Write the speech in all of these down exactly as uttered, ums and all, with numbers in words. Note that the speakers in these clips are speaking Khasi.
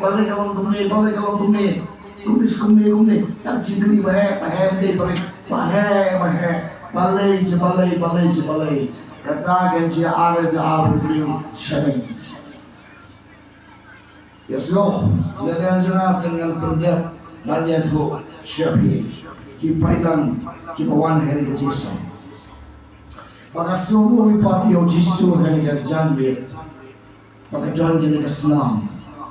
Balei ka long kumne, balei ka long kumne. Kumne shi kumne, kumne. Tang jingkylli ba heh, ba heh, ba heh, ba heh. Balei, balei, balei, balei. Kata kan jia ar, jia ar, jia ar. Yes, Lord. Lada jia ar kan ngan pyndep ban ïathuh sha phi ki paidlang kiba wan ha ka jingïaseng. Ba ka sngew u ïohi pat ïa u Jisu ha kane ka janmiet. Ba ka don kane ka snam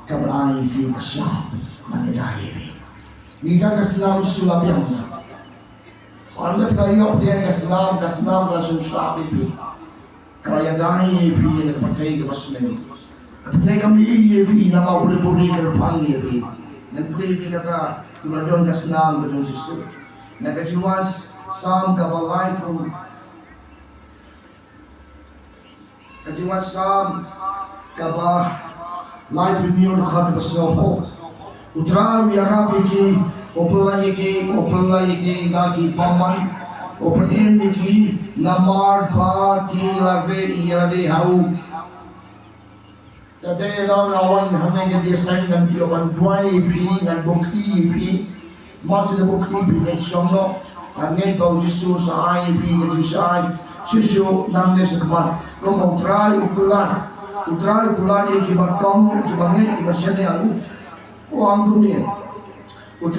kaba ai ïa phi ka shap ban ïada ïa phi. Ngi don ka snam Jisu la biang na. Hynda phi la ïoh ïa ka snam, ka snam ka la shong shap ïa phi. Ka la ïada ïa phi na ka pyrthei kaba sniew. Ka pyrthei kam ïohi ïa phi namar u burom u kyrpang ïa phi. Ngan pule ïa phi kata, phi la don ka snam ka jong Jisu. Na ka jingwan Salm kaba laiphew Ka jingwan Salm kaba laiphew hynñiew, dkhot kaba sawphew. U Trai u ïarap ïa ki, u pyllait ïa ki, u pyllait ïa ki na ki bymman, u pynim ïa ki namar ba ki la rieh ïa lade ha u. Te dei da nga wan hangne ka jingïaseng ngan ïoh ban duwai ïa phi, ngan buh kti ïa phi. Mar shu buh kti ïa phi, ngan shong noh. Nga ngeit ba u Jisu sa ai ïa phi ka jingshai shisha nangne shakhmat. Kum U Trai u kular, U Trai u kular ïa kiba kynmaw, kiba ngeit, kiba shaniah ïa u. U ong kumne.